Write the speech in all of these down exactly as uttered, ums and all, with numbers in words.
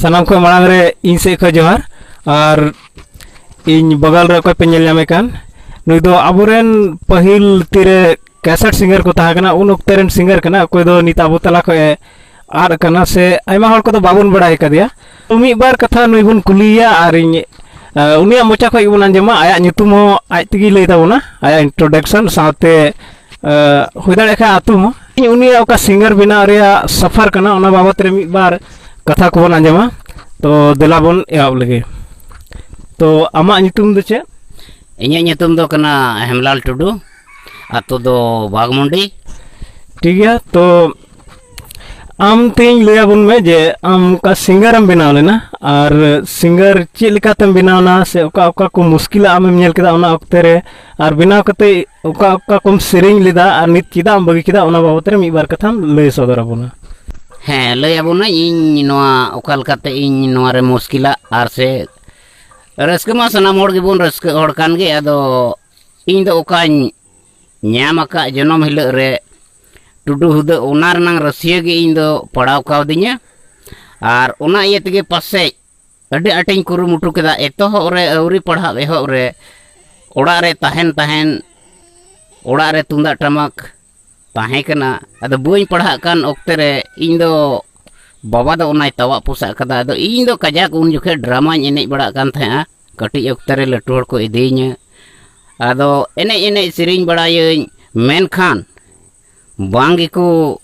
ᱥᱟᱱᱟᱢ ᱠᱷᱚᱱ ᱢᱟᱲᱟᱝ ᱨᱮ ᱤᱧ ᱥᱮᱫ ᱠᱷᱚᱱ ᱡᱚᱦᱟᱨ᱾ ᱟᱨ ᱤᱧ ᱵᱟᱜᱟᱞ ᱨᱮ ᱚᱠᱚᱭ ᱯᱮ ᱧᱮᱞ ᱧᱟᱢᱮ ᱠᱟᱱ, ᱱᱩᱭ ᱫᱚ ᱟᱵᱚᱨᱮᱱ ᱯᱟᱹᱦᱤᱞ ᱛᱤᱨᱮ ᱠᱮᱥᱮᱴ ᱥᱤᱝᱜᱟᱨ ᱠᱚ ᱛᱟᱦᱮᱸ ᱠᱟᱱᱟ, ᱩᱱ ᱚᱠᱛᱮ ᱨᱮᱱ ᱥᱤᱝᱜᱟᱨ ᱠᱟᱱᱟ, ᱚᱠᱚᱭ ᱫᱚ ᱱᱤᱛ ᱟᱵᱚ ᱛᱟᱞᱟ ᱠᱷᱚᱱ ᱮ ᱟᱫ ᱟᱠᱟᱱᱟ, ᱥᱮ ᱟᱭᱢᱟ ᱦᱚᱲ ᱠᱚᱫᱚ ᱵᱟᱵᱚᱱ ᱵᱟᱲᱟᱭ ᱟᱠᱟᱫᱮᱭᱟ᱾ ᱛᱚ, ᱢᱤᱫ ᱵᱟᱨ ᱠᱟᱛᱷᱟ ᱱᱩᱭ ᱵᱚᱱ ᱠᱩᱞᱤᱭᱮᱭᱟ ᱟᱨ ᱤᱧ, ᱮ, ᱩᱱᱤᱭᱟᱜ ᱢᱚᱪᱟ ᱠᱷᱚᱱ ᱜᱮᱵᱚᱱ ᱟᱸᱡᱚᱢᱟ᱾ ᱟᱭᱟᱜ ᱧᱩᱛᱩᱢ ᱦᱚᱸ ᱟᱡ ᱛᱮᱜᱮᱭ ᱞᱟᱹᱭ ᱛᱟᱵᱚᱱᱟ, ᱟᱭᱟᱜ introduction ᱥᱟᱶᱛᱮ, ᱮ, ᱦᱩᱭ ᱫᱟᱲᱮᱭᱟᱜ ᱠᱷᱟᱱ ᱟᱹᱛᱩ ᱦᱚᱸ᱾ ᱤᱧ ᱩᱱᱤᱭᱟᱜ ᱚᱠᱟ ᱥᱤᱝᱜᱟᱨ ᱵᱮᱱᱟᱣ ᱨᱮᱭᱟᱜ ᱥᱟᱯᱷᱟᱨ ᱠᱟᱱᱟ, ᱚᱱᱟ ᱵᱟᱵᱚᱛ ᱨᱮ ᱢᱤᱫ ᱵᱟᱨ ᱠᱟᱛᱷᱟ ᱠᱚᱵᱚᱱ ᱟᱸᱡᱚᱢᱟ᱾ ᱛᱚ, ᱫᱮᱞᱟ ᱵᱚᱱ ᱮᱦᱚᱵ ᱞᱮᱜᱮ᱾ ᱛᱚ, ᱟᱢᱟᱜ ᱧᱩᱛᱩᱢ ᱫᱚ ᱪᱮᱫ? ᱤᱧᱟᱹᱜ ᱧᱩᱛᱩᱢ ᱫᱚ ᱠᱟᱱᱟ ᱦᱮᱢᱞᱟᱞ ᱴᱩᱰᱩ, ᱟᱛᱳ ᱫᱚ ᱵᱟᱜᱽᱢᱩᱱᱰᱤ᱾ ᱴᱷᱤᱠ ᱜᱮᱭᱟ, ᱛᱚ ᱟᱢ ᱛᱮᱧ ᱞᱟᱹᱭ ᱟᱵᱚᱱ ᱢᱮ ᱡᱮ ᱟᱢ ᱚᱠᱟ ᱥᱤᱝᱜᱟᱨ ᱮᱢ ᱵᱮᱱᱟᱣ ᱞᱮᱱᱟ, ᱟᱨ ᱥᱤᱝᱜᱟᱨ ᱪᱮᱫ ᱞᱮᱠᱟᱛᱮᱢ ᱵᱮᱱᱟᱣ ᱮᱱᱟ, ᱥᱮ ᱚᱠᱟ ᱚᱠᱟ ᱠᱚ ᱢᱩᱥᱠᱤᱞᱟᱜ ᱟᱢᱮᱢ ᱧᱮᱞ ᱠᱮᱫᱟ ᱚᱱᱟ ᱚᱠᱛᱮ ᱨᱮ, ᱟᱨ ᱵᱮᱱᱟᱣ ᱠᱟᱛᱮ ᱚᱠᱟ ᱚᱠᱟ ᱠᱚᱢ ᱥᱮᱨᱮᱧ ᱞᱮᱫᱟ, ᱟᱨ ᱱᱤᱛ ᱪᱮᱫᱟᱜ ᱮᱢ ᱵᱟᱹᱜᱤ ᱠᱮᱫᱟ, ᱚᱱᱟ ᱵᱟᱵᱚᱛ ᱨᱮ ᱢᱤᱫ ᱵᱟᱨ ᱠᱟᱛᱷᱟᱢ ᱞᱟᱹᱭ ᱥᱚᱫᱚᱨ ᱟᱵᱚᱱᱟ᱾ ᱦᱮᱸ, ᱞᱟᱹᱭ ᱟᱵᱚᱱᱟᱹᱧ ᱤᱧ ᱱᱚᱣᱟ ᱚᱠᱟ ᱞᱮᱠᱟᱛᱮ ᱤᱧ ᱱᱚᱣᱟ ᱨᱮ ᱢᱩᱥᱠᱤᱞᱟᱜ ᱟᱨ ᱥᱮ ᱨᱟᱹᱥᱠᱟᱹ ᱢᱟ ᱥᱟᱱᱟᱢ ᱦᱚᱲ ᱜᱮᱵᱚᱱ ᱨᱟᱹᱥᱠᱟᱹ ᱦᱚᱲ ᱠᱟᱱ ᱜᱮ, ᱟᱫᱚ ᱤᱧ ᱫᱚ ᱚᱠᱟᱧ ᱧᱟᱢ ᱟᱠᱟᱫ ᱡᱚᱱᱚᱢ ᱦᱤᱞᱳᱜ ᱨᱮ ᱴᱩᱰᱩ ᱦᱩᱫᱟᱹ, ᱚᱱᱟ ᱨᱮᱱᱟᱝ ᱨᱟᱹᱥᱤᱭᱟᱹ ᱜᱮ ᱤᱧ ᱫᱚ ᱯᱟᱲᱟᱣ ᱠᱟᱣᱫᱤᱧᱟ᱾ ᱟᱨ ᱚᱱᱟ ᱤᱭᱟᱹ ᱛᱮᱜᱮ ᱯᱟᱥᱮᱡ ᱟᱹᱰᱤ ᱟᱸᱴᱤᱧ ᱠᱩᱨᱩᱢᱩᱴᱩ ᱠᱮᱫᱟ, ᱮᱛᱚᱦᱚᱵ ᱨᱮ, ᱟᱹᱣᱨᱤ ᱯᱟᱲᱦᱟᱣ ᱮᱦᱚᱵ ᱨᱮ, ᱚᱲᱟᱜ ᱨᱮ ᱛᱟᱦᱮᱱ ᱛᱟᱦᱮᱱ, ᱚᱲᱟᱜ ᱨᱮ ᱛᱩᱢᱫᱟᱜ ᱴᱟᱢᱟᱠ ᱛᱟᱦᱮᱸ ᱠᱟᱱᱟ᱾ ᱟᱫᱚ ᱵᱟᱹᱧ ᱯᱟᱲᱦᱟᱜ ᱠᱟᱱ ᱚᱠᱛᱮ ᱨᱮ ᱤᱧ ᱫᱚ ᱵᱟᱵᱟ ᱫᱚ ᱚᱱᱟᱭ ᱛᱟᱣᱟᱜ ᱯᱚᱥᱟᱜ ᱠᱟᱫᱟ᱾ ᱟᱫᱚ ᱤᱧ ᱫᱚ ᱠᱟᱡᱟᱠ ᱩᱱ ᱡᱚᱠᱷᱮᱡ ᱰᱨᱟᱢᱟᱧ ᱮᱱᱮᱡ ᱵᱟᱲᱟᱜ ᱠᱟᱱ ᱛᱟᱦᱮᱸᱜᱼᱟ, ᱠᱟᱹᱴᱤᱡ ᱚᱠᱛᱮ ᱨᱮ ᱞᱟᱹᱴᱩ ᱦᱚᱲ ᱠᱚ ᱤᱫᱤᱭᱤᱧᱟᱹ᱾ ᱟᱫᱚ ᱮᱱᱮᱡ ᱮᱱᱮᱡ ᱥᱮᱨᱮᱧ ᱵᱟᱲᱟᱭᱟᱹᱧ, ᱢᱮᱱᱠᱷᱟᱱ ᱵᱟᱝ ᱜᱮᱠᱚ,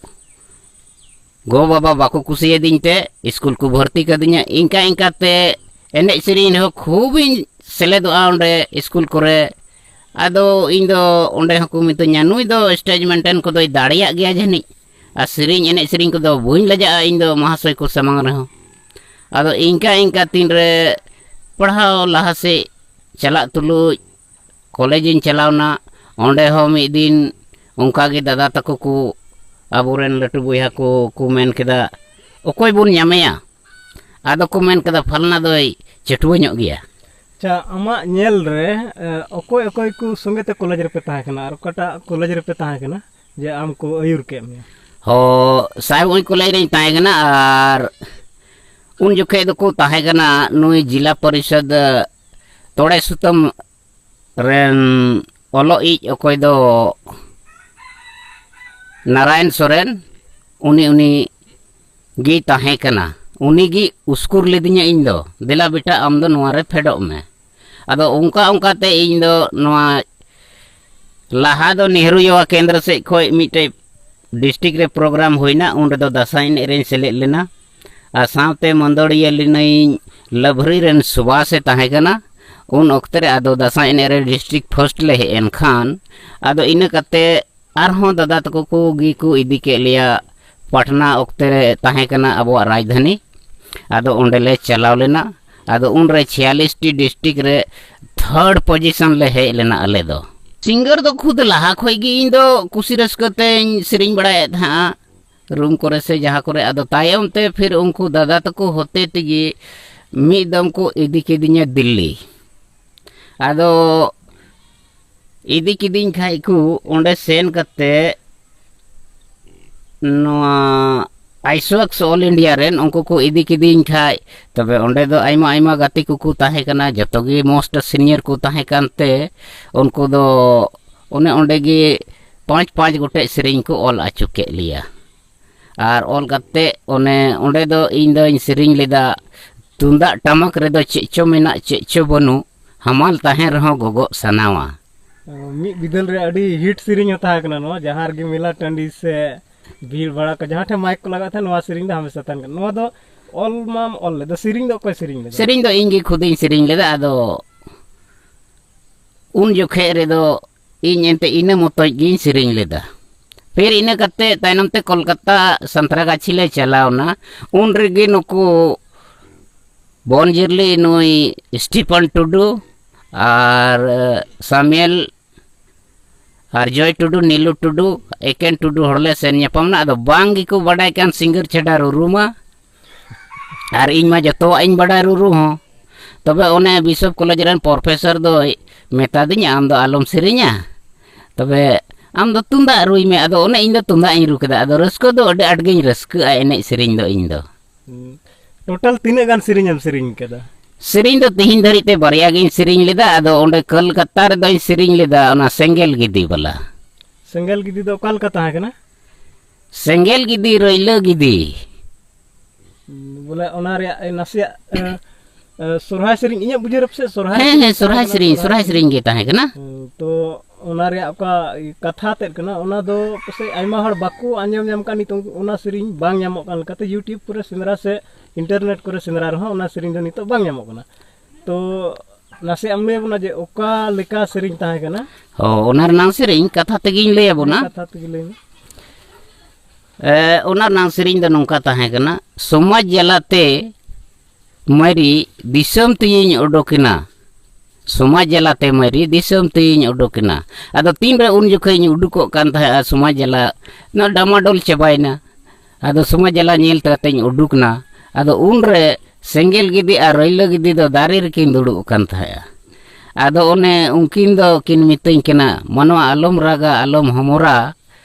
ᱜᱚ ᱵᱟᱵᱟ ᱵᱟᱠᱚ ᱠᱩᱥᱤᱭᱟᱫᱤᱧ ᱛᱮ ᱥᱠᱩᱞ ᱠᱚ ᱵᱷᱚᱨᱛᱤ ᱠᱟᱫᱤᱧᱟ᱾ ᱤᱱᱠᱟ ᱤᱱᱠᱟ ᱛᱮ ᱮᱱᱮᱡ ᱥᱮᱨᱮᱧ ᱨᱮᱦᱚᱸ ᱠᱷᱩᱵ ᱤᱧ ᱥᱮᱞᱮᱫᱚᱜᱼᱟ ᱚᱸᱰᱮ ᱥᱠᱩᱞ ᱠᱚᱨᱮ᱾ ᱟᱫᱚ ᱤᱧ ᱫᱚ ᱚᱸᱰᱮ ᱦᱚᱸᱠᱚ ᱢᱤᱛᱟᱹᱧᱟ, "ᱱᱩᱭ ᱫᱚ ᱥᱴᱮᱡᱽ ᱢᱮᱱᱴᱮᱱ ᱠᱚᱫᱚᱭ ᱫᱟᱲᱮᱭᱟᱜ ᱜᱮᱭᱟ ᱡᱟᱹᱱᱤᱡ, ᱟᱨ ᱥᱮᱨᱮᱧ ᱮᱱᱮᱡ ᱥᱮᱨᱮᱧ ᱠᱚᱫᱚ ᱵᱟᱹᱧ ᱞᱟᱡᱟᱜᱼᱟ ᱤᱧ ᱫᱚ ᱢᱟᱦᱟᱥᱚᱭ ᱠᱚ ᱥᱟᱢᱟᱝ ᱨᱮᱦᱚᱸ᱾" ᱟᱫᱚ ᱤᱱᱠᱟ ᱤᱱᱠᱟ ᱛᱤᱱᱨᱮ ᱯᱟᱲᱦᱟᱣ ᱞᱟᱦᱟ ᱥᱮᱫ ᱪᱟᱞᱟᱜ ᱛᱩᱞᱩᱡ ᱠᱚᱞᱮᱡᱽ ᱤᱧ ᱪᱟᱞᱟᱣᱱᱟ᱾ ᱚᱸᱰᱮ ᱦᱚᱸ ᱢᱤᱫ ᱫᱤᱱ ᱚᱱᱠᱟ ᱜᱮ ᱫᱟᱫᱟ ᱛᱟᱠᱚ ᱠᱚ, ᱟᱵᱚᱨᱮᱱ ᱞᱟᱹᱴᱩ ᱵᱚᱭᱦᱟ ᱠᱚ ᱠᱚ ᱢᱮᱱ ᱠᱮᱫᱟ, "ᱚᱠᱚᱭ ᱵᱚᱱ ᱧᱟᱢᱮᱭᱟ?" ᱟᱫᱚ ᱠᱚ ᱢᱮᱱ ᱠᱮᱫᱟ, "ᱯᱷᱟᱞᱱᱟ ᱫᱚᱭ ᱪᱷᱟᱹᱴᱩᱣᱟᱹ ᱧᱚᱜ ᱜᱮᱭᱟ᱾" ᱟᱪᱪᱷᱟ, ᱟᱢᱟᱜ ᱧᱮᱞ ᱨᱮ, ᱮ, ᱚᱠᱚᱭ ᱚᱠᱚᱭ ᱠᱚ ᱥᱚᱸᱜᱮ ᱛᱮ ᱠᱚᱞᱮᱡᱽ ᱨᱮᱯᱮ ᱛᱟᱦᱮᱸ ᱠᱟᱱᱟ ᱟᱨ ᱚᱠᱟᱴᱟᱜ ᱠᱚᱞᱮᱡᱽ ᱨᱮᱯᱮ ᱛᱟᱦᱮᱸ ᱠᱟᱱᱟ ᱡᱮ ᱟᱢ ᱠᱚ ᱟᱹᱭᱩᱨ ᱠᱮᱫ ᱢᱮᱭᱟ? ᱦᱚᱸ, ᱥᱟᱦᱮᱵᱽᱜᱚᱸᱡᱽ ᱠᱚᱞᱮᱡᱽ ᱨᱮᱧ ᱛᱟᱦᱮᱸ ᱠᱟᱱᱟ᱾ ᱟᱨ ᱩᱱ ᱡᱚᱠᱷᱮᱡ ᱫᱚᱠᱚ ᱛᱟᱦᱮᱸ ᱠᱟᱱᱟ ᱱᱩᱭ ᱡᱤᱞᱟ ᱯᱚᱨᱤᱥᱚᱫᱽ ᱛᱚᱲᱮ ᱥᱩᱛᱟᱹᱢ ᱨᱮᱱ ᱚᱞᱚᱜ ᱤᱡ, ᱚᱠᱚᱭ ᱫᱚ ᱱᱟᱨᱟᱭᱚᱱ ᱥᱚᱨᱮᱱ, ᱩᱱᱤ, ᱩᱱᱤ ᱜᱮᱭ ᱛᱟᱦᱮᱸ ᱠᱟᱱᱟ᱾ ᱩᱱᱤ ᱜᱮ ᱩᱥᱠᱩᱨ ᱞᱤᱫᱤᱧᱟ ᱤᱧ ᱫᱚ, "ᱫᱮᱞᱟ ᱵᱮᱴᱟ, ᱟᱢ ᱫᱚ ᱱᱚᱣᱟ ᱨᱮ ᱯᱷᱮᱰᱚᱜ ᱢᱮ᱾" ᱟᱫᱚ ᱚᱱᱠᱟ ᱚᱱᱠᱟ ᱛᱮ ᱤᱧ ᱫᱚ ᱱᱚᱣᱟ, ᱞᱟᱦᱟ ᱫᱚ ᱱᱮᱦᱨᱩ ᱭᱩᱣᱟ ᱠᱮᱱᱫᱨᱚ ᱥᱮᱫ ᱠᱷᱚᱱ ᱢᱤᱫᱴᱮᱡ ᱰᱤᱥᱴᱨᱤᱠᱴ ᱨᱮ ᱯᱨᱳᱜᱨᱟᱢ ᱦᱩᱭᱱᱟ, ᱩᱱ ᱨᱮᱫᱚ ᱫᱟᱸᱥᱟᱭ ᱮᱱᱮᱡ ᱨᱮᱧ ᱥᱮᱞᱮᱫ ᱞᱮᱱᱟ᱾ ᱟᱨ ᱥᱟᱶᱛᱮ ᱢᱟᱹᱫᱟᱹᱲᱤᱭᱟᱹ ᱞᱤᱱᱟᱹᱧ ᱞᱟᱵᱷᱨᱤ ᱨᱮᱱ ᱥᱩᱵᱷᱟᱥ ᱮ ᱛᱟᱦᱮᱸ ᱠᱟᱱᱟ᱾ ᱩᱱ ᱚᱠᱛᱮ ᱨᱮ ᱟᱫᱚ ᱫᱟᱸᱥᱟᱭ ᱮᱱᱮᱡ ᱨᱮ ᱰᱤᱥᱴᱨᱤᱠᱴ ᱯᱷᱟᱥᱴ ᱞᱮ ᱦᱮᱡ ᱮᱱ ᱠᱷᱟᱱ, ᱟᱫᱚ ᱤᱱᱟᱹ ᱠᱟᱛᱮ ᱟᱨᱦᱚᱸ ᱫᱟᱫᱟ ᱛᱟᱠᱚ ᱠᱚ ᱜᱮ ᱠᱚ ᱤᱫᱤ ᱠᱮᱫ ᱞᱮᱭᱟ᱾ ᱯᱟᱴᱱᱟ ᱚᱠᱛᱮ ᱨᱮ ᱛᱟᱦᱮᱸ ᱠᱟᱱᱟ ᱟᱵᱚᱣᱟᱜ ᱨᱟᱡᱽᱫᱷᱟᱱᱤ, ᱟᱫᱚ ᱚᱸᱰᱮ ᱞᱮ ᱪᱟᱞᱟᱣ ᱞᱮᱱᱟ᱾ ᱟᱫᱚ ᱩᱱᱨᱮ ᱪᱷᱤᱭᱟᱞᱤᱥ ᱴᱤ ᱰᱤᱥᱴᱨᱤᱠᱴ ᱨᱮ ᱛᱷᱟᱨᱰ ᱯᱚᱡᱤᱥᱚᱱ ᱞᱮ ᱦᱮᱡ ᱞᱮᱱᱟ ᱟᱞᱮ ᱫᱚ᱾ ᱥᱤᱝᱜᱟᱨ ᱫᱚ ᱠᱷᱩᱫ ᱞᱟᱦᱟ ᱠᱷᱚᱡ ᱜᱮ ᱤᱧ ᱫᱚ ᱠᱩᱥᱤ ᱨᱟᱹᱥᱠᱟᱹ ᱛᱮᱧ ᱥᱮᱨᱮᱧ ᱵᱟᱲᱟᱭᱮᱫ ᱛᱟᱦᱮᱸᱜᱼᱟ, ᱨᱩᱢ ᱠᱚᱨᱮ ᱥᱮ ᱡᱟᱦᱟᱸ ᱠᱚᱨᱮ᱾ ᱟᱫᱚ ᱛᱟᱭᱚᱢ ᱛᱮ ᱯᱷᱤᱨ ᱩᱱᱠᱩ ᱫᱟᱫᱟ ᱛᱟᱠᱚ ᱦᱚᱛᱮ ᱛᱮᱜᱮ ᱢᱤᱫ ᱫᱚᱢ ᱠᱚ ᱤᱫᱤ ᱠᱤᱫᱤᱧᱟ ᱫᱤᱞᱞᱤ᱾ ᱟᱫᱚ ᱤᱫᱤ ᱠᱤᱫᱤᱧ ᱠᱷᱟᱡ ᱠᱚ, ᱚᱸᱰᱮ ᱥᱮᱱ ᱠᱟᱛᱮ ᱱᱚᱣᱟ ᱟᱭᱥᱣᱟᱠᱥ ᱚᱞ ᱤᱱᱰᱤᱭᱟ ᱨᱮᱱ ᱩᱱᱠᱩ ᱠᱚ ᱤᱫᱤ ᱠᱤᱫᱤᱧ ᱠᱷᱟᱡ, ᱛᱚᱵᱮ ᱚᱸᱰᱮ ᱫᱚ ᱟᱭᱢᱟ ᱟᱭᱢᱟ ᱜᱟᱛᱮ ᱠᱚᱠᱚ ᱛᱟᱦᱮᱸ ᱠᱟᱱᱟ, ᱡᱚᱛᱚ ᱜᱮ ᱢᱳᱥᱴ ᱥᱤᱱᱤᱭᱟᱨ ᱠᱚ ᱛᱟᱦᱮᱸ ᱠᱟᱱᱛᱮ, ᱩᱱᱠᱩ ᱫᱚ ᱚᱱᱮ ᱚᱸᱰᱮ ᱜᱮ ᱯᱟᱸᱪ ᱯᱟᱸᱪ ᱜᱚᱴᱮᱡ ᱥᱮᱨᱮᱧ ᱠᱚ ᱚᱞ ᱟᱹᱪᱩ ᱠᱮᱫ ᱞᱮᱭᱟ᱾ ᱟᱨ ᱚᱞ ᱠᱟᱛᱮ ᱚᱱᱮ ᱚᱸᱰᱮ ᱫᱚ ᱤᱧ ᱫᱚᱧ ᱥᱮᱨᱮᱧ ᱞᱮᱫᱟ, "ᱛᱩᱢᱫᱟᱜ ᱴᱟᱢᱟᱠ ᱨᱮᱫᱚ ᱪᱮᱫ ᱪᱚ ᱢᱮᱱᱟᱜ, ᱪᱮᱫ ᱪᱚ ᱵᱟᱹᱱᱩᱜ, ᱦᱟᱢᱟᱞ ᱛᱟᱦᱮᱸ ᱨᱮᱦᱚᱸ ᱜᱚᱜᱚᱜ ᱥᱟᱱᱟᱣᱟ᱾" ᱢᱤᱫ ᱵᱤᱫᱟᱹᱞ ᱨᱮ ᱟᱹᱰᱤ ᱦᱤᱴ ᱥᱮᱨᱮᱧ ᱦᱚᱸ ᱛᱟᱦᱮᱸ ᱠᱟᱱᱟ ᱱᱚᱣᱟ, ᱡᱟᱦᱟᱸ ᱨᱮᱜᱮ ᱢᱮᱞᱟ ᱴᱟᱺᱰᱤ ᱥᱮ ᱵᱷᱤᱲ ᱵᱷᱟᱲᱟ ᱠᱚ, ᱡᱟᱦᱟᱸ ᱴᱷᱮᱱ ᱢᱟᱭᱤᱠ ᱠᱚ ᱞᱟᱜᱟᱜ ᱛᱟᱦᱮᱸᱫ, ᱱᱚᱣᱟ ᱥᱮᱨᱮᱧ ᱫᱚ ᱦᱟᱢᱮᱥᱟ ᱛᱟᱦᱮᱱ ᱠᱟᱱᱟ᱾ ᱱᱚᱣᱟ ᱫᱚ ᱚᱞ ᱢᱟᱢ ᱚᱞ ᱞᱮᱫᱟ, ᱥᱮᱨᱮᱧ ᱫᱚ ᱚᱠᱚᱭ ᱥᱮᱨᱮᱧ ᱞᱮᱫᱟ? ᱥᱮᱨᱮᱧ ᱫᱚ ᱤᱧ ᱜᱮ ᱠᱷᱩᱫ ᱤᱧ ᱥᱮᱨᱮᱧ ᱞᱮᱫᱟ᱾ ᱟᱫᱚ ᱩᱱ ᱡᱚᱠᱷᱮᱡ ᱨᱮᱫᱚ ᱤᱧ ᱮᱱᱛᱮ ᱤᱱᱟᱹ ᱢᱚᱛᱚᱡ ᱜᱤᱧ ᱥᱮᱨᱮᱧ ᱞᱮᱫᱟ᱾ ᱯᱷᱤᱨ ᱤᱱᱟᱹ ᱠᱟᱛᱮ ᱛᱟᱭᱱᱚᱢ ᱛᱮ ᱠᱳᱞᱠᱟᱛᱟ ᱥᱟᱱᱛᱨᱟᱜᱟᱪᱷᱤ ᱞᱮ ᱪᱟᱞᱟᱣᱱᱟ᱾ ᱩᱱ ᱨᱮᱜᱮ ᱱᱩᱠᱩ ᱵᱚᱱ ᱡᱤᱨᱞᱤ ᱱᱩᱭ ᱥᱴᱤᱯᱷᱟᱱ ᱴᱩᱰᱩ ᱟᱨ ᱥᱟᱢᱩᱭᱮᱞ ᱟᱨ ᱡᱚᱭ ᱴᱩᱰᱩ, ᱱᱤᱞᱩ ᱴᱩᱰᱩ, ᱮᱠᱮᱱ ᱴᱩᱰᱩ ᱦᱚᱲ ᱞᱮ ᱥᱮᱱ ᱧᱟᱯᱟᱢ ᱮᱱᱟ᱾ ᱟᱫᱚ ᱵᱟᱝ ᱜᱮᱠᱚ ᱵᱟᱰᱟᱭ ᱠᱟᱱ ᱥᱤᱝᱜᱟᱨ ᱪᱷᱟᱰᱟ ᱨᱩᱨᱩ ᱢᱟ᱾ ᱟᱨ ᱤᱧ ᱢᱟ ᱡᱚᱛᱚᱣᱟᱜ ᱤᱧ ᱵᱟᱰᱟᱭ ᱨᱩᱨᱩ ᱦᱚᱸ᱾ ᱛᱚᱵᱮ ᱚᱱᱮ ᱵᱤᱥᱚᱯ ᱠᱚᱞᱮᱡᱽ ᱨᱮᱱ ᱯᱨᱚᱯᱷᱮᱥᱚᱨ ᱫᱚᱭ ᱢᱮᱛᱟᱫᱤᱧᱟ, "ᱟᱢ ᱫᱚ ᱟᱞᱚᱢ ᱥᱮᱨᱮᱧᱟ, ᱛᱚᱵᱮ ᱟᱢ ᱫᱚ ᱛᱩᱢᱫᱟᱜ ᱨᱩᱭ ᱢᱮ᱾" ᱟᱫᱚ ᱚᱱᱮ ᱤᱧ ᱫᱚ ᱛᱩᱢᱫᱟᱜ ᱤᱧ ᱨᱩ ᱠᱮᱫᱟ᱾ ᱟᱫᱚ ᱨᱟᱹᱥᱠᱟᱹ ᱫᱚ ᱟᱹᱰᱤ ᱟᱸᱴ ᱜᱤᱧ ᱨᱟᱹᱥᱠᱟᱹᱜᱼᱟ ᱮᱱᱮᱡ ᱥᱮᱨᱮᱧ ᱫᱚ ᱤᱧ ᱫᱚ᱾ ᱦᱩᱸ᱾ ᱴᱳᱴᱟᱞ ᱛᱤᱱᱟᱹᱜ ᱜᱟᱱ ᱥᱮᱨᱮᱧ ᱮᱢ ᱥᱮᱨᱮᱧ ᱠᱟᱫᱟ? ᱥᱮᱨᱮᱧ ᱫᱚ ᱛᱤᱦᱤᱧ ᱫᱷᱟᱹᱨᱤᱡ ᱛᱮ ᱵᱟᱨᱭᱟ ᱜᱤᱧ ᱥᱮᱨᱮᱧ ᱞᱮᱫᱟ᱾ ᱟᱫᱚ ᱚᱸᱰᱮ ᱠᱳᱞᱠᱟᱛᱟ ᱨᱮᱫᱚᱧ ᱥᱮᱨᱮᱧ ᱞᱮᱫᱟ ᱚᱱᱟ ᱥᱮᱸᱜᱮᱞ ᱜᱤᱫᱤ ᱵᱟᱞᱟ᱾ ᱥᱮᱸᱜᱮᱞ ᱜᱤᱫᱤ ᱫᱚ ᱚᱠᱟ ᱞᱮᱠᱟ ᱛᱟᱦᱮᱸ ᱠᱟᱱᱟ? ᱥᱮᱸᱜᱮᱞ ᱜᱤᱫᱤ ᱨᱟᱹᱭᱞᱟᱹ ᱜᱤᱫᱤ᱾ ᱵᱚᱞᱮ ᱚᱱᱟ ᱨᱮᱭᱟᱜ ᱱᱟᱥᱮᱭᱟᱜ ᱥᱚᱨᱦᱟᱭ ᱥᱮᱨᱮᱧ ᱤᱧᱟᱹᱜ ᱵᱩᱡᱷᱟᱹᱣ ᱨᱮ ᱯᱟᱥᱮᱡ ᱥᱚᱨᱦᱟᱭ ᱦᱮᱸ ᱥᱮᱨᱮᱧ ᱦᱮᱸ ᱥᱚᱨᱦᱟᱭ ᱛᱟᱦᱮᱸ ᱠᱟᱱᱟ, ᱥᱮᱨᱮᱧ ᱥᱚᱨᱦᱟᱭ ᱥᱮᱨᱮᱧ ᱜᱮ ᱛᱟᱦᱮᱸ ᱠᱟᱱᱟ᱾ ᱦᱮᱸ, ᱛᱚ ᱚᱱᱟ ᱨᱮᱭᱟᱜ ᱚᱠᱟ ᱠᱟᱛᱷᱟ ᱛᱮᱫ ᱠᱟᱱᱟ, ᱚᱱᱟ ᱫᱚ ᱯᱟᱥᱮᱡ ᱟᱭᱢᱟ ᱦᱚᱲ ᱵᱟᱠᱚ ᱟᱸᱡᱚᱢ ᱧᱟᱢ ᱠᱟᱜ᱾ ᱱᱤᱛᱚᱝ ᱚᱱᱟ ᱥᱮᱨᱮᱧ ᱵᱟᱝ ᱧᱟᱢᱚᱜ ᱠᱟᱱ ᱞᱮᱠᱟᱛᱮ YouTube ᱠᱚᱨᱮ ᱥᱮᱸᱫᱽᱨᱟ ᱥᱮ ᱤᱱᱴᱟᱨᱱᱮᱴ ᱠᱚᱨᱮ ᱥᱮᱸᱫᱽᱨᱟ ᱨᱮᱦᱚᱸ ᱚᱱᱟ ᱥᱮᱨᱮᱧ ᱫᱚ ᱱᱤᱛᱚᱜ ᱵᱟᱝ ᱧᱟᱢᱚᱜ ᱠᱟᱱᱟ᱾ ᱛᱚ ᱱᱟᱥᱮ ᱟᱢ ᱞᱟᱹᱭ ᱟᱵᱚᱱᱟ ᱡᱮ ᱚᱠᱟ ᱞᱮᱠᱟ ᱥᱮᱨᱮᱧ ᱛᱟᱦᱮᱸ ᱠᱟᱱᱟ? ᱦᱚᱸ, ᱚᱱᱟ ᱨᱮᱱᱟᱝ ᱥᱮᱨᱮᱧ ᱠᱟᱛᱷᱟ ᱛᱮᱜᱮᱧ ᱞᱟᱹᱭ ᱟᱵᱚᱱᱟ᱾ ᱠᱟᱛᱷᱟ ᱛᱮᱜᱮ ᱞᱟᱹᱭ ᱢᱮ᱾ ᱮ, ᱚᱱᱟ ᱨᱮᱱᱟᱝ ᱥᱮᱨᱮᱧ ᱫᱚ ᱱᱚᱝᱠᱟ ᱛᱟᱦᱮᱸ ᱠᱟᱱᱟ: ᱥᱚᱢᱟᱡᱽ ᱡᱟᱞᱟᱛᱮ ᱢᱟᱹᱨᱤ ᱫᱤᱥᱚᱢ ᱛᱮᱭᱤᱧ ᱚᱰᱚᱠᱮᱱᱟ, ᱥᱚᱢᱟᱡᱽ ᱡᱟᱞᱟᱛᱮ ᱢᱟᱹᱨᱤ ᱫᱤᱥᱚᱢ ᱛᱮᱭᱤᱧ ᱚᱰᱚᱠᱮᱱᱟ᱾ ᱟᱫᱚ ᱛᱤᱱᱨᱮ ᱩᱱ ᱡᱚᱠᱷᱮᱡ ᱤᱧ ᱩᱰᱩᱠᱚᱜ ᱠᱟᱱ ᱛᱟᱦᱮᱸᱫᱼᱟ, ᱥᱚᱢᱟᱡᱽ ᱡᱟᱞᱟ ᱱᱚᱣᱟ ᱰᱟᱢᱟᱰᱳᱞ ᱪᱟᱵᱟᱭᱮᱱᱟ᱾ ᱟᱫᱚ ᱥᱚᱢᱟᱡᱽ ᱡᱟᱞᱟ ᱧᱮᱞ ᱠᱟᱛᱮᱧ ᱩᱰᱩᱠᱱᱟ᱾ ᱟᱫᱚ ᱩᱱᱨᱮ ᱥᱮᱸᱜᱮᱞ ᱜᱤᱫᱤ ᱟᱨ ᱨᱟᱹᱭᱞᱟᱹ ᱜᱤᱫᱤ ᱫᱚ ᱫᱟᱨᱮ ᱨᱮᱠᱤᱱ ᱫᱩᱲᱩᱵ ᱟᱠᱟᱱ ᱛᱟᱦᱮᱸᱫᱼᱟ᱾ ᱟᱫᱚ ᱚᱱᱮ ᱩᱱᱠᱤᱱ ᱫᱚ ᱠᱤᱱ ᱢᱤᱛᱟᱹᱧ ᱠᱟᱱᱟ, "ᱢᱟᱱᱣᱟ ᱟᱞᱚᱢ ᱨᱟᱜᱟ, ᱟᱞᱚᱢ ᱦᱚᱢᱚᱨᱟ,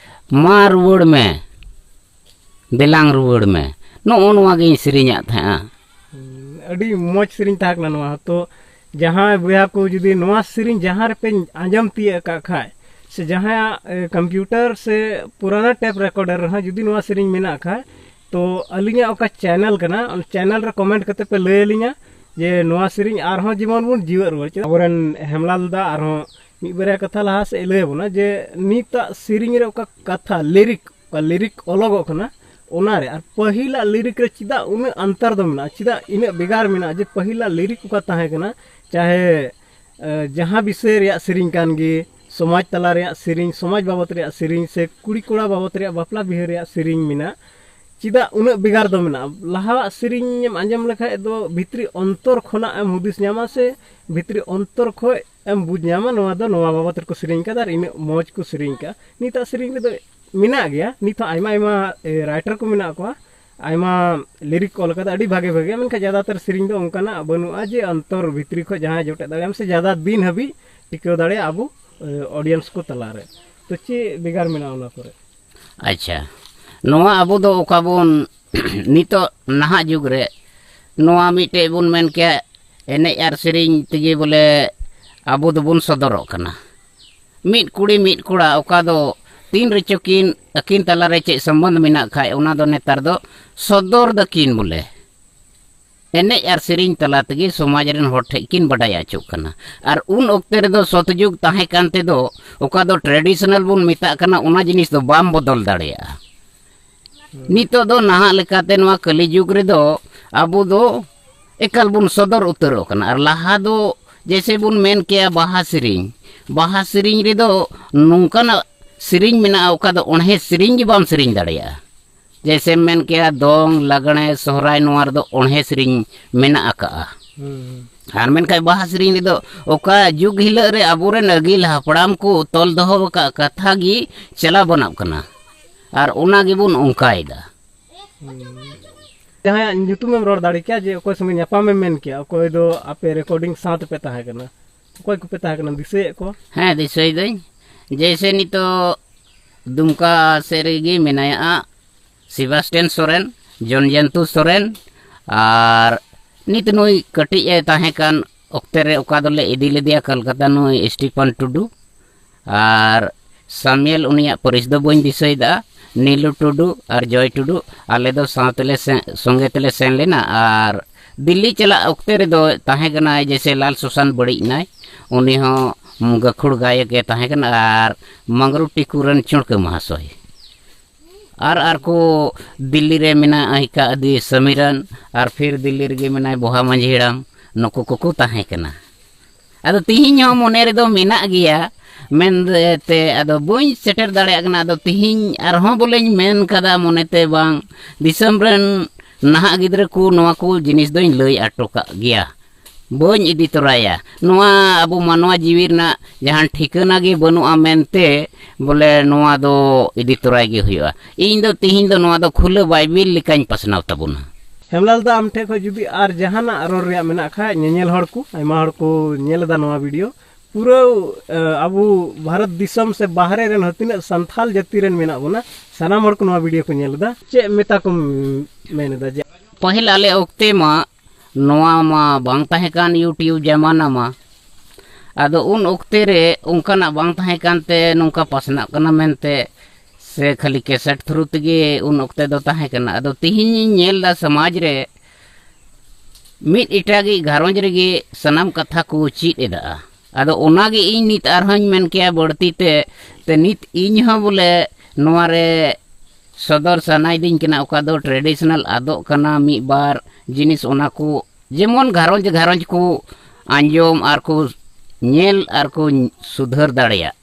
ᱢᱟ ᱨᱩᱣᱟᱹᱲ ᱢᱮ, ᱫᱮᱞᱟᱝ ᱨᱩᱣᱟᱹᱲ ᱢᱮ᱾" ᱱᱚᱜᱼᱚ ᱱᱚᱣᱟ ᱜᱤᱧ ᱥᱮᱨᱮᱧᱟᱜ ᱛᱟᱦᱮᱸᱫᱼᱟ᱾ ᱦᱩᱸ, ᱟᱹᱰᱤ ᱢᱚᱡᱽ ᱥᱮᱨᱮᱧ ᱛᱟᱦᱮᱸ ᱠᱟᱱᱟ ᱱᱚᱣᱟ ᱦᱚᱸ᱾ ᱛᱚ ᱡᱟᱦᱟᱸᱭ ᱵᱚᱭᱦᱟ ᱠᱚ ᱡᱩᱫᱤ ᱱᱚᱣᱟ ᱥᱮᱨᱮᱧ ᱡᱟᱦᱟᱸ ᱨᱮᱯᱮ ᱟᱸᱡᱚᱢ ᱛᱤᱭᱟᱹᱜ ᱟᱠᱟᱫ ᱠᱷᱟᱡ, ᱥᱮ ᱡᱟᱦᱟᱸᱭᱟᱜ, ᱮ, ᱠᱚᱢᱯᱤᱭᱩᱴᱟᱨ ᱥᱮ ᱯᱩᱨᱟᱱᱟ ᱴᱮᱯ ᱨᱮᱠᱚᱨᱰᱟᱨ ᱨᱮᱦᱚᱸ ᱡᱩᱫᱤ ᱱᱚᱣᱟ ᱥᱮᱨᱮᱧ ᱢᱮᱱᱟᱜ ᱠᱷᱟᱡ, ᱛᱚ ᱟᱹᱞᱤᱧᱟᱜ ᱚᱠᱟ ᱪᱮᱱᱮᱞ ᱠᱟᱱᱟ, ᱚᱱᱟ ᱪᱮᱱᱮᱞ ᱨᱮ ᱠᱚᱢᱮᱱᱴ ᱠᱟᱛᱮ ᱯᱮ ᱞᱟᱹᱭ ᱟᱹᱞᱤᱧᱟ ᱡᱮ ᱱᱚᱣᱟ ᱥᱮᱨᱮᱧ ᱟᱨᱦᱚᱸ ᱡᱮᱢᱚᱱ ᱵᱚᱱ ᱡᱤᱣᱮᱫ ᱨᱩᱣᱟᱹᱲ ᱦᱚᱪᱚ᱾ ᱟᱵᱚᱨᱮᱱ ᱦᱮᱢᱞᱟᱞ ᱫᱟ ᱟᱨᱦᱚᱸ ᱢᱤᱫ ᱵᱟᱨᱭᱟ ᱠᱟᱛᱷᱟ ᱞᱟᱦᱟ ᱥᱮᱫ ᱞᱟᱹᱭ ᱟᱵᱚᱱᱟ ᱡᱮ ᱱᱤᱛᱟᱜ ᱥᱮᱨᱮᱧ ᱨᱮ ᱚᱠᱟ ᱠᱟᱛᱷᱟ, ᱞᱤᱨᱤᱠ, ᱚᱠᱟ ᱞᱤᱨᱤᱠ ᱚᱞᱚᱜᱚᱜ ᱠᱟᱱᱟ, ᱚᱱᱟᱨᱮ ᱟᱨ ᱯᱟᱹᱦᱤᱞᱟᱜ ᱞᱤᱨᱤᱠ ᱨᱮ ᱪᱮᱫᱟᱜ ᱩᱱᱟᱹᱜ ᱟᱱᱛᱟᱨ ᱫᱚ ᱢᱮᱱᱟᱜᱼᱟ, ᱪᱮᱫᱟᱜ ᱤᱱᱟᱹᱜ ᱵᱷᱮᱜᱟᱨ ᱢᱮᱱᱟᱜᱼᱟ? ᱡᱮ ᱯᱟᱹᱦᱤᱞᱟᱜ ᱞᱤᱨᱤᱠ ᱚᱠᱟ ᱛᱟᱦᱮᱸ ᱠᱟᱱᱟ, ᱪᱟᱦᱮ, ᱮ, ᱡᱟᱦᱟᱸ ᱵᱤᱥᱚᱭ ᱨᱮᱭᱟᱜ ᱥᱮᱨᱮᱧ ᱠᱟᱱ ᱜᱮ, ᱥᱚᱢᱟᱡᱽ ᱛᱟᱞᱟ ᱨᱮᱭᱟᱜ ᱥᱮᱨᱮᱧ, ᱥᱚᱢᱟᱡᱽ ᱵᱟᱵᱚᱛ ᱨᱮᱭᱟᱜ ᱥᱮᱨᱮᱧ, ᱥᱮ ᱠᱩᱲᱤ ᱠᱚᱲᱟ ᱵᱟᱵᱚᱛ ᱨᱮᱭᱟᱜ ᱵᱟᱯᱞᱟ ᱵᱤᱦᱟᱹ ᱨᱮᱭᱟᱜ ᱥᱮᱨᱮᱧ ᱢᱮᱱᱟᱜ, ᱪᱮᱫᱟᱜ ᱩᱱᱟᱹᱜ ᱵᱷᱮᱜᱟᱨ ᱫᱚ ᱢᱮᱱᱟᱜᱼᱟ? ᱞᱟᱦᱟᱣᱟᱜ ᱥᱮᱨᱮᱧ ᱮᱢ ᱟᱸᱡᱚᱢ ᱞᱮᱠᱷᱟᱡ ᱫᱚ ᱵᱷᱤᱛᱨᱤ ᱚᱱᱛᱚᱨ ᱠᱷᱚᱱᱟᱜ ᱮᱢ ᱦᱩᱫᱤᱥ ᱧᱟᱢᱟ, ᱥᱮ ᱵᱷᱤᱛᱨᱤ ᱚᱱᱛᱚᱨ ᱠᱷᱚᱡ ᱮᱢ ᱵᱩᱡᱽ ᱧᱟᱢᱟ ᱱᱚᱣᱟ ᱫᱚ ᱱᱚᱣᱟ ᱵᱟᱵᱚᱛ ᱨᱮᱠᱚ ᱥᱮᱨᱮᱧ ᱠᱟᱫᱟ ᱟᱨ ᱤᱱᱟᱹᱜ ᱢᱚᱡᱽ ᱠᱚ ᱥᱮᱨᱮᱧ ᱠᱟᱜᱼᱟ᱾ ᱱᱤᱛᱟᱜ ᱥᱮᱨᱮᱧ ᱨᱮᱫᱚ ᱢᱮᱱᱟᱜ ᱜᱮᱭᱟ, ᱱᱤᱛ ᱦᱚᱸ ᱟᱭᱢᱟ ᱟᱭᱢᱟ, ᱮ, ᱨᱟᱭᱴᱟᱨ ᱠᱚ ᱢᱮᱱᱟᱜ ᱠᱚᱣᱟ, ᱟᱭᱢᱟ ᱞᱤᱨᱤᱠ ᱠᱚ ᱚᱞ ᱠᱟᱫᱟ, ᱟᱹᱰᱤ ᱵᱷᱟᱜᱮ ᱵᱷᱟᱜᱮ, ᱢᱮᱱᱠᱷᱟᱱ ᱡᱟᱫᱟᱛᱟᱨ ᱥᱮᱨᱮᱧ ᱫᱚ ᱚᱱᱠᱟᱱᱟᱜ ᱵᱟᱹᱱᱩᱜᱼᱟ ᱡᱮ ᱚᱱᱛᱚᱨ ᱵᱷᱤᱛᱨᱤ ᱠᱷᱚᱡ ᱡᱟᱦᱟᱸᱭ ᱡᱚᱴᱮᱫ ᱫᱟᱲᱮᱭᱟᱜᱼᱟ ᱥᱮ ᱡᱟᱫᱟ ᱫᱤᱱ ᱦᱟᱹᱵᱤᱡ ᱴᱤᱠᱟᱹᱣ ᱫᱟᱲᱮᱭᱟᱜᱼᱟ ᱟᱵᱚ, ᱮ, ᱚᱰᱤᱭᱮᱱᱥ ᱠᱚ ᱛᱟᱞᱟᱨᱮ᱾ ᱛᱚ ᱪᱮᱫ ᱵᱷᱮᱜᱟᱨ ᱢᱮᱱᱟᱜᱼᱟ ᱚᱱᱟ ᱠᱚᱨᱮ? ᱟᱪᱪᱷᱟ, ᱱᱚᱣᱟ ᱟᱵᱚ ᱫᱚ ᱚᱠᱟ ᱵᱚᱱ ᱱᱤᱛᱚᱜ ᱱᱟᱦᱟᱜ ᱡᱩᱜᱽ ᱨᱮ ᱱᱚᱣᱟ ᱢᱤᱫᱴᱮᱡ ᱵᱚᱱ ᱢᱮᱱ ᱠᱮᱭᱟ, ᱮᱱᱮᱡ ᱟᱨ ᱥᱮᱨᱮᱧ ᱛᱮᱜᱮ ᱵᱚᱞᱮ ᱟᱵᱚ ᱫᱚᱵᱚᱱ ᱥᱚᱫᱚᱨᱚᱜ ᱠᱟᱱᱟ᱾ ᱢᱤᱫ ᱠᱩᱲᱤ ᱢᱤᱫ ᱠᱚᱲᱟ, ᱚᱠᱟ ᱫᱚ ᱛᱤᱱ ᱨᱮᱪᱚ ᱠᱤᱱ ᱟᱹᱠᱤᱱ ᱛᱟᱞᱟᱨᱮ ᱪᱮᱫ ᱥᱚᱢᱵᱚᱱᱫᱷ ᱢᱮᱱᱟᱜ ᱠᱷᱟᱡ, ᱚᱱᱟ ᱫᱚ ᱱᱮᱛᱟᱨ ᱫᱚ ᱥᱚᱫᱚᱨ ᱫᱟᱹᱠᱤᱱ ᱵᱚᱞᱮ᱾ ᱮᱱᱮᱡ ᱟᱨ ᱥᱮᱨᱮᱧ ᱛᱟᱞᱟ ᱛᱮᱜᱮ ᱥᱚᱢᱟᱡᱽ ᱨᱮᱱ ᱦᱚᱲ ᱴᱷᱮᱡ ᱠᱤᱱ ᱵᱟᱰᱟᱭ ᱦᱚᱪᱚᱜ ᱠᱟᱱᱟ᱾ ᱟᱨ ᱩᱱ ᱚᱠᱛᱮ ᱨᱮᱫᱚ ᱥᱚᱛᱡᱩᱜᱽ ᱛᱟᱦᱮᱸ ᱠᱟᱱ ᱛᱮᱫᱚ, ᱚᱠᱟ ᱫᱚ traditional ᱵᱚᱱ ᱢᱮᱛᱟᱜ ᱠᱟᱱᱟ, ᱚᱱᱟ ᱡᱤᱱᱤᱥ ᱫᱚ ᱵᱟᱢ ᱵᱚᱫᱚᱞ ᱫᱟᱲᱮᱭᱟᱜᱼᱟ᱾ ᱱᱤᱛᱚᱜ ᱫᱚ ᱱᱟᱦᱟᱜ ᱞᱮᱠᱟᱛᱮ ᱱᱚᱣᱟ ᱠᱟᱹᱞᱤ ᱡᱩᱜᱽ ᱨᱮᱫᱚ ᱟᱵᱚ ᱫᱚ ᱮᱠᱟᱞ ᱵᱚᱱ ᱥᱚᱫᱚᱨ ᱩᱛᱟᱹᱨᱚᱜ ᱠᱟᱱᱟ᱾ ᱟᱨ ᱞᱟᱦᱟ ᱫᱚ ᱡᱮᱭᱥᱮ ᱵᱚᱱ ᱢᱮᱱ ᱠᱮᱭᱟ ᱵᱟᱦᱟ ᱥᱮᱨᱮᱧ, ᱵᱟᱦᱟ ᱥᱮᱨᱮᱧ ᱨᱮᱫᱚ ᱱᱚᱝᱠᱟᱱᱟᱜ ᱥᱮᱨᱮᱧ ᱢᱮᱱᱟᱜᱼᱟ, ᱚᱠᱟ ᱫᱚ ᱚᱬᱦᱮ ᱥᱮᱨᱮᱧ ᱜᱮ ᱵᱟᱢ ᱥᱮᱨᱮᱧ ᱫᱟᱲᱮᱭᱟᱜᱼᱟ᱾ ᱡᱮᱭᱥᱮᱢ ᱢᱮᱱ ᱠᱮᱭᱟ ᱫᱚᱝ, ᱞᱟᱜᱽᱬᱮ, ᱥᱚᱦᱨᱟᱭ, ᱱᱚᱣᱟ ᱨᱮᱫᱚ ᱚᱬᱦᱮ ᱥᱮᱨᱮᱧ ᱢᱮᱱᱟᱜ ᱟᱠᱟᱜᱼᱟ᱾ ᱦᱩᱸ᱾ ᱟᱨ ᱢᱮᱱᱠᱷᱟᱱ ᱵᱟᱦᱟ ᱥᱮᱨᱮᱧ ᱨᱮᱫᱚ ᱚᱠᱟ ᱡᱩᱜᱽ ᱦᱤᱞᱳᱜ ᱨᱮ ᱟᱵᱚᱨᱮᱱ ᱟᱹᱜᱤᱞ ᱦᱟᱯᱲᱟᱢ ᱠᱚ ᱛᱚᱞ ᱫᱚᱦᱚ ᱟᱠᱟᱫ ᱠᱟᱛᱷᱟ ᱜᱮ ᱪᱟᱞᱟᱣ ᱵᱟᱱᱟᱜ ᱠᱟᱱᱟ, ᱟᱨ ᱚᱱᱟ ᱜᱮᱵᱚᱱ ᱚᱱᱠᱟᱭᱮᱫᱟ᱾ ᱦᱩᱸ᱾ ᱡᱟᱦᱟᱸᱭᱟᱜ ᱧᱩᱛᱩᱢᱮᱢ ᱨᱚᱲ ᱫᱟᱲᱮ ᱠᱮᱭᱟ ᱡᱮ ᱚᱠᱚᱭ ᱥᱚᱸᱜᱮ ᱧᱟᱯᱟᱢᱮᱢ ᱢᱮᱱ ᱠᱮᱭᱟ, ᱚᱠᱚᱭ ᱫᱚ ᱟᱯᱮ recording ᱥᱟᱶ ᱛᱮᱯᱮ ᱛᱟᱦᱮᱸ ᱠᱟᱱᱟ, ᱚᱠᱚᱭ ᱠᱚᱯᱮ ᱛᱟᱦᱮᱸ ᱠᱟᱱᱟ, ᱫᱤᱥᱟᱹᱭᱮᱫ ᱠᱚᱣᱟ? ᱦᱮᱸ, ᱫᱤᱥᱟᱹᱭᱫᱟᱹᱧ᱾ ᱡᱮᱭᱥᱮ ᱱᱤᱛᱚᱜ ᱫᱩᱢᱠᱟ ᱥᱮᱫ ᱨᱮᱜᱮ ᱢᱮᱱᱟᱭᱟ ᱥᱮᱵᱟᱥᱴᱤᱭᱟᱱ ᱥᱚᱨᱮᱱ, ᱡᱚᱱᱡᱚᱱᱛᱩ ᱥᱚᱨᱮᱱ, ᱟᱨ ᱱᱤᱛ ᱱᱩᱭ ᱠᱟᱹᱴᱤᱡ ᱮ ᱛᱟᱦᱮᱸ ᱠᱟᱱ ᱚᱠᱛᱮ ᱨᱮ ᱚᱠᱟ ᱫᱚᱞᱮ ᱤᱫᱤ ᱞᱮᱫᱮᱭᱟ ᱠᱟᱞᱠᱟᱛᱟ, ᱱᱩᱭ ᱥᱴᱤᱯᱷᱟᱱ ᱴᱩᱰᱩ, ᱟᱨ ᱥᱟᱢᱤᱭᱮᱞ, ᱩᱱᱤᱭᱟᱜ ᱯᱟᱹᱨᱤᱥ ᱫᱚ ᱵᱟᱹᱧ ᱫᱤᱥᱟᱹᱭᱮᱫᱟ, ᱱᱤᱞᱩ ᱴᱩᱰᱩ ᱟᱨ ᱡᱚᱭ ᱴᱩᱰᱩ, ᱟᱞᱮ ᱫᱚ ᱥᱟᱶ ᱛᱮᱞᱮ ᱥᱮ-, ᱥᱚᱸᱜᱮ ᱛᱮᱞᱮ ᱥᱮᱱ ᱞᱮᱱᱟ᱾ ᱟᱨ ᱫᱤᱞᱞᱤ ᱪᱟᱞᱟᱜ ᱚᱠᱛᱮ ᱨᱮᱫᱚ ᱛᱟᱦᱮᱸ ᱠᱟᱱᱟᱭ ᱡᱮᱭᱥᱮ ᱞᱟᱞ ᱥᱩᱥᱟᱱ ᱵᱟᱹᱲᱤᱡ ᱮᱱᱟᱭ, ᱩᱱᱤ ᱦᱚᱸ ᱜᱟᱹᱠᱷᱩᱲ ᱜᱟᱭᱚᱠ ᱮ ᱛᱟᱦᱮᱸ ᱠᱟᱱᱟ, ᱟᱨ ᱢᱟᱝᱜᱽᱨᱩ ᱴᱤᱠᱩ ᱨᱮᱱ ᱪᱩᱲᱠᱟᱹ ᱢᱟᱦᱟᱥᱚᱭ᱾ ᱟᱨ, ᱟᱨ ᱠᱚ ᱫᱤᱞᱞᱤ ᱨᱮ ᱢᱮᱱᱟᱭ ᱟᱦᱤᱠᱟ ᱟᱹᱫᱤ ᱥᱟᱢᱤᱨᱟᱱ, ᱟᱨ ᱯᱷᱤᱨ ᱫᱤᱞᱞᱤ ᱨᱮᱜᱮ ᱢᱮᱱᱟᱭ ᱵᱚᱦᱟ ᱢᱟᱹᱡᱷᱤ ᱦᱟᱲᱟᱢ, ᱱᱩᱠᱩ ᱠᱚᱠᱚ ᱛᱟᱦᱮᱸ ᱠᱟᱱᱟ᱾ ᱟᱫᱚ ᱛᱤᱦᱤᱧ ᱦᱚᱸ ᱢᱚᱱᱮ ᱨᱮᱫᱚ ᱢᱮᱱᱟᱜ ᱜᱮᱭᱟ, ᱢᱮᱱᱛᱮ ᱟᱫᱚ ᱵᱟᱹᱧ ᱥᱮᱴᱮᱨ ᱫᱟᱲᱮᱭᱟᱜ ᱠᱟᱱᱟ᱾ ᱟᱫᱚ ᱛᱤᱦᱤᱧ ᱟᱨᱦᱚᱸ ᱵᱚᱞᱮᱧ ᱢᱮᱱ ᱠᱟᱫᱟ ᱢᱚᱱᱮᱛᱮ, ᱵᱟᱝ, ᱫᱤᱥᱚᱢ ᱨᱮᱱ ᱱᱟᱦᱟᱜ ᱜᱤᱫᱽᱨᱟᱹ ᱠᱚ ᱱᱚᱣᱟ ᱠᱚ ᱡᱤᱱᱤᱥ ᱫᱚᱧ ᱞᱟᱹᱭ ᱦᱚᱴᱚ ᱠᱟᱜ ᱜᱮᱭᱟ, ᱵᱟᱹᱧ ᱤᱫᱤ ᱛᱚᱨᱟᱭᱟ᱾ ᱱᱚᱣᱟ ᱟᱵᱚ ᱢᱟᱱᱣᱟ ᱡᱤᱣᱤ ᱨᱮᱱᱟᱜ ᱡᱟᱦᱟᱱ ᱴᱷᱤᱠᱟᱹᱱᱟ ᱜᱮ ᱵᱟᱹᱱᱩᱜᱼᱟ ᱢᱮᱱᱛᱮ, ᱵᱚᱞᱮ ᱱᱚᱣᱟ ᱫᱚ ᱤᱫᱤ ᱛᱚᱨᱟᱭ ᱜᱮ ᱦᱩᱭᱩᱜᱼᱟ᱾ ᱤᱧ ᱫᱚ ᱛᱤᱦᱤᱧ ᱫᱚ ᱱᱚᱣᱟ ᱫᱚ ᱠᱷᱩᱞᱟᱹ ᱵᱟᱭᱵᱮᱞ ᱞᱮᱠᱟᱧ ᱯᱟᱥᱱᱟᱣ ᱛᱟᱵᱚᱱᱟ᱾ ᱦᱮᱢᱞᱟᱞ ᱫᱟ, ᱟᱢ ᱴᱷᱮᱱ ᱠᱷᱚᱱ ᱡᱩᱫᱤ ᱟᱨ ᱡᱟᱦᱟᱱᱟᱜ ᱨᱚᱲ ᱨᱮᱭᱟᱜ ᱢᱮᱱᱟᱜ ᱠᱷᱟᱡ, ᱧᱮᱧᱮᱞ ᱦᱚᱲ ᱠᱚ, ᱟᱭᱢᱟ ᱦᱚᱲ ᱠᱚ ᱧᱮᱞ ᱮᱫᱟ ᱱᱚᱣᱟ video, ᱯᱩᱨᱟᱹ, ᱮ, ᱟᱵᱚ ᱵᱷᱟᱨᱚᱛ ᱫᱤᱥᱚᱢ ᱥᱮ ᱵᱟᱦᱨᱮ ᱨᱮᱱ ᱦᱚᱸ ᱛᱤᱱᱟᱹᱜ ᱥᱟᱱᱛᱷᱟᱞ ᱡᱟᱹᱛᱤ ᱨᱮᱱ ᱢᱮᱱᱟᱜ ᱵᱚᱱᱟ, ᱥᱟᱱᱟᱢ ᱦᱚᱲ ᱠᱚ ᱱᱚᱣᱟ video ᱠᱚ ᱧᱮᱞ ᱮᱫᱟ, ᱪᱮᱫ ᱢᱮᱛᱟ ᱠᱚᱢ ᱢᱮᱱ ᱮᱫᱟ? ᱡᱮ ᱯᱟᱹᱦᱤᱞ ᱟᱞᱮ ᱚᱠᱛᱮ ᱢᱟ ᱱᱚᱣᱟ ᱢᱟ ᱵᱟᱝ ᱛᱟᱦᱮᱸ ᱠᱟᱱ YouTube ᱡᱟᱢᱟᱱᱟ ᱢᱟ᱾ ᱟᱫᱚ ᱩᱱ ᱚᱠᱛᱮ ᱨᱮ ᱚᱱᱠᱟᱱᱟᱜ ᱵᱟᱝ ᱛᱟᱦᱮᱸ ᱠᱟᱱᱛᱮ ᱱᱚᱝᱠᱟ ᱯᱟᱥᱱᱟᱜ ᱠᱟᱱᱟ ᱢᱮᱱᱛᱮ, ᱥᱮ ᱠᱷᱟᱹᱞᱤ ᱠᱮᱥᱮᱴ ᱛᱷᱨᱩ ᱛᱮᱜᱮ ᱩᱱ ᱚᱠᱛᱮ ᱫᱚ ᱛᱟᱦᱮᱸ ᱠᱟᱱᱟ᱾ ᱟᱫᱚ ᱛᱤᱦᱤᱧ ᱤᱧ ᱧᱮᱞ ᱮᱫᱟ ᱥᱚᱢᱟᱡᱽ ᱨᱮ ᱢᱤᱫ ᱮᱴᱟᱜᱤᱡ ᱜᱷᱟᱨᱚᱸᱡᱽ ᱨᱮᱜᱮ ᱥᱟᱱᱟᱢ ᱠᱟᱛᱷᱟ ᱠᱚ ᱪᱮᱫ ᱮᱫᱟ᱾ ᱟᱫᱚ ᱚᱱᱟᱜᱮ ᱤᱧ ᱱᱤᱛ ᱟᱨᱦᱚᱸᱧ ᱢᱮᱱ ᱠᱮᱭᱟ ᱵᱟᱹᱲᱛᱤ ᱛᱮ, ᱛᱮ ᱱᱤᱛ ᱤᱧ ᱦᱚᱸ ᱵᱚᱞᱮ ᱱᱚᱣᱟ ᱨᱮ ᱥᱚᱫᱚᱨ ᱥᱟᱱᱟᱭᱤᱫᱤᱧ ᱠᱟᱱᱟ, ᱚᱠᱟ ᱫᱚ ᱴᱨᱮᱰᱤᱥᱚᱱᱟᱞ ᱟᱫᱚᱜ ᱠᱟᱱᱟ ᱢᱤᱫ ᱵᱟᱨ ᱡᱤᱱᱤᱥ, ᱚᱱᱟ ᱠᱚ ᱡᱮᱢᱚᱱ ᱜᱷᱟᱨᱚᱸᱡᱽ ᱜᱷᱟᱨᱚᱸᱡᱽ ᱠᱚ ᱟᱸᱡᱚᱢ ᱟᱨ ᱠᱚ ᱧᱮᱞ ᱟᱨ ᱠᱚ ᱥᱩᱫᱷᱟᱹᱨ ᱫᱟᱲᱮᱭᱟᱜ᱾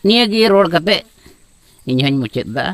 ᱱᱤᱭᱟᱹ ᱜᱮ ᱨᱚᱲ ᱠᱟᱛᱮ ᱤᱧ ᱦᱚᱸᱧ ᱢᱩᱪᱟᱹᱫ ᱫᱟ᱾